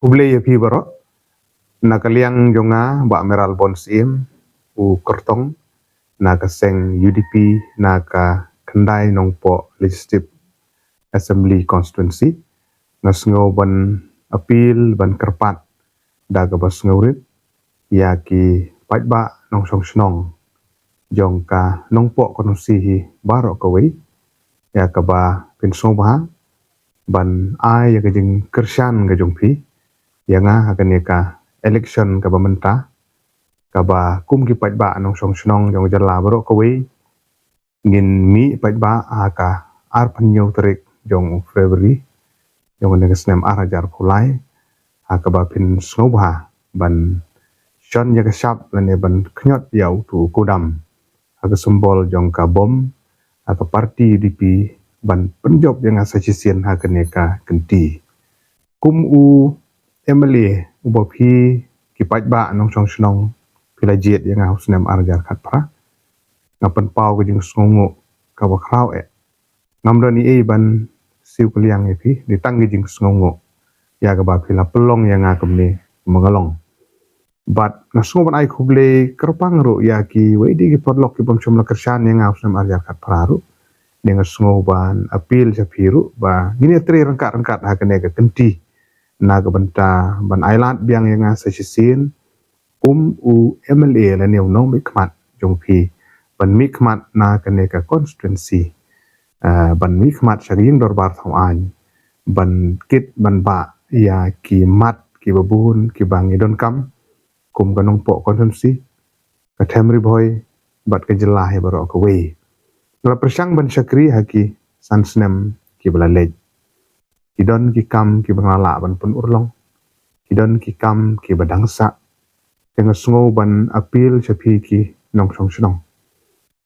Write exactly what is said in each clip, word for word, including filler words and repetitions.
Khublei ïa phi baroh. Na ka liang jong nga, Bah Meral Bon Syiem, u kyrtong na ka seng U D P na ka Khyndai Nongpoh Legislative Assembly Constituency, nga sngew ban appeal, ban kyrpad da kaba sngewrit ïa ki paidbah nongshong shnong jong ka Nongpoh Constituency hi baroh kawei, ïa kaba phin sngewbha ban ai ïa ka jingkyrshan ka jong phi ïa nga ha kane ka election kaba mynta, kaba kum ki paidbah nongshong shnong jong ka jylla baroh kawei ngin mih paidbah ha ka arphew hynñiew tarik jong u February jong kane ka snem ar hajar arphew lai, ha kaba phin sngewbha ban shon ïa ka shap lane ban khñiot ïa uto u kudam ha ka symbol jong ka bom ha ka party U D P, ban pynjop ïa nga sa shisien ha kane ka kynti. Kum u M L A uba phi ki paidbah nongshong shnong phi la jied ïa nga ha u snem ar hajar khatphra, nga pynpaw ka jingsngewnguh kaba khraw eh. Ngam don ei ei ban siew kylliang ïa phi, dei tang ka jingsngewnguh ïa kaba phi la pynlong ïa nga kumne kumba nga long. Bad nga sngew ban ai khublei kyrpang ruh ïa kiwei de ki paralok ki bym shym la kyrshan ïa nga ha u snem ar hajar khatphra ruh. Dei nga sngew ban appeal sha phi ruh ba ngin ïatrei ryngkat ryngkat ha kane ka kynti na ka bynta ban ailad biang ïa nga sa shisien kum u M L A lane u nongmihkhmat jong phi, ban mihkhmat na kane ka constituency, ah, ban mihkhmat sha ka ïing dorbar thaw aiñ, ban kit ban bah ïa ki mat kiba bun kiba ngi donkam kum ka Nongpoh Constituency, ka Them Ri Bhoi bad ka jylla hi baroh kawei. Nga la pyrshang ban shakri ha ki san snem kiba la leit. Ki don ki kam kiba nga la lah ban pynurlong, ki don ki kam kiba dang sah. Te nga sngew ban appeal sha phi ki nongshong shnong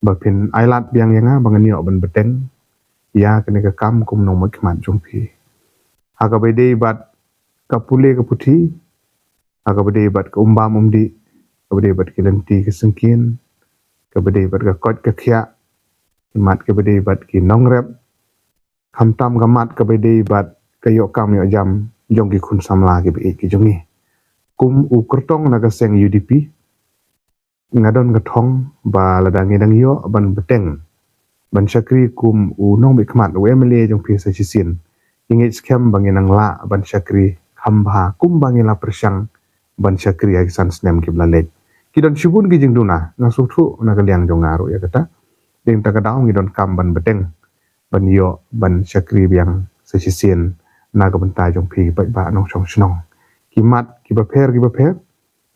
ba phin ailad biang ïa nga ba ngan ïoh ban bteng ïa kane ka kam kum nongmihkhmat jong phi. Ha kaba ïadei bad ka pule ka puthi, ha kaba ïadei bad ka um bam um dih, kaba ïadei bad ki lynti ki syngkien, kaba ïadei bad ka koit ka khiah, ki mat kaba ïadei bad ki nongrep, khamtam ka mat kaba ïadei bad ka ïoh kam ïoh jam jong ki khun samla kiba ïeit ki jong ngi. Kum u kyrtong na ka seng U D P, nga don ka thong ba lada ngi dang ïoh ban bteng ban shakri kum u nongmihkhmat, u M L A jong phi sa shisien, ngi ngeit skhem ba ngin nang lah ban shakri kham bha kumba ngi la pyrshang ban shakri ha ki san snem kiba la leit. Ki don shibun ki jingduna, nga sngewthuh na ka liang jong nga ruh ïa kata. Dei tang ka daw ngi donkam ban bteng ban ïoh ban shakri biang sa shisien na ka bynta jong phi ki paidbah nongshong shnong. Ki mat kiba pher kiba pher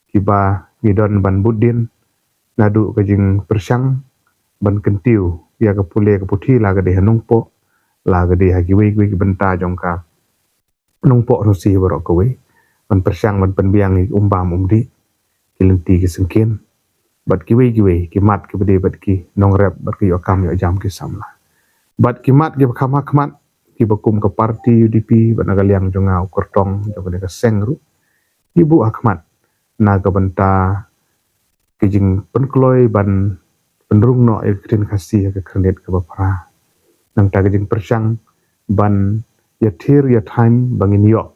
kiba ngi don ban bud dien, naduh ka jingpyrshang ban kyntiew ïa ka pule ka puthi la ka dei ha Nongpoh, la ka dei ha kiwei kiwei ki bynta jong ka Nongpoh Constituency baroh kawei, ban pyrshang ban pynbiang ïa ki um bam um dih, ki lynti ki syngkien, bad kiwei kiwei ki mat kiba ïadei bad ki nongrep bad ki ïoh kam ïoh jam ki samla. Bad ki mat kiba kham ha khmat kiba kum ka party U D P bad na ka liang jong nga u kyrtong jong kane ka seng ruh, ngi buh ha khmat na ka bynta ka jingpynkloi ban pynrung noh ïa ka ktien Khasi ha ka khyrnit kaba phra. Nangta ka jingpyrshang ban ïathir ïathaiñ ba ngin ïoh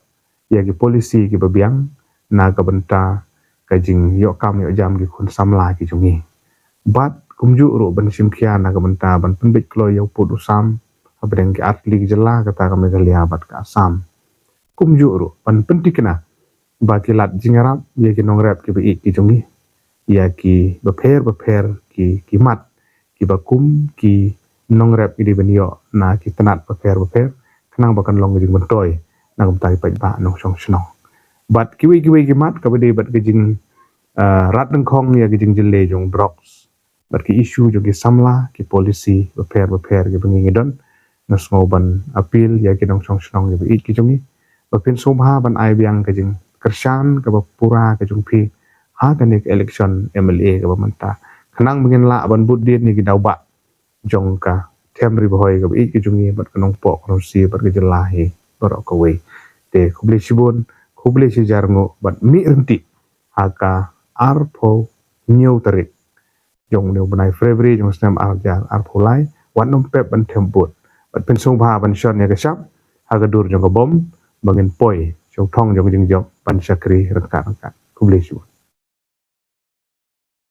ïa ki policy kiba biang na ka bynta ka jingïoh kam ïoh jam ki khun samla ki jong ngi. Bad kumjuh ruh ban shim khia na ka bynta ban pynbeit kloi ïa u pud u sam hapdeng ki artylli ki jylla, kata ka Meghalaya bad ka Assam. Kumjuh ruh ban pynthikna ba ki lad jingïarap ïa ki nongrep kiba ïeit ki jong ngi, ïa kiba pher bapher ki, ki mat kiba kum ki nongrep ki dei ban ïoh na ki tnat bapher bapher, khnang ba kan long ka jingmyntoi na ka bynta ki paidbah nongshong shnong. Bad kiwei kiwei ki mat kaba ïadei bad ka jing, ah, rat nyngkong ïa ka jingjyllei jong drugs bad ki issue jong ki samla, ki policy bapher bapher kiba ngi ngi don, nga sngew ban appeal ïa ki nongshong shnong kiba ïeit ki jong ngi ba phin sngewbha ban ai biang ka jingkyrshan kaba pura ka jong phi ha kane ka election M L A kaba mynta, khnang ba ngin lah ban bud dien ïa ki daw bah jong ka Them Ri Bhoi kaba ïeit ka jong ngi bad ka Nongpoh Constituency bad ka jylla hi baroh kawei. Te khublei shibun, khublei shihajar nguh bad mih ryntih ha ka arphew hynñiew tarik jong une u bnai February jong u snem ar hajar arphew lai, wat nym pep ban them vote. Bad phin sngewbha ban shon ïa ka shap ha ka dur jong ka bom ba ngin poi jong thong jong jingjop ban shakri rangkat rangkat. Khublei shibun.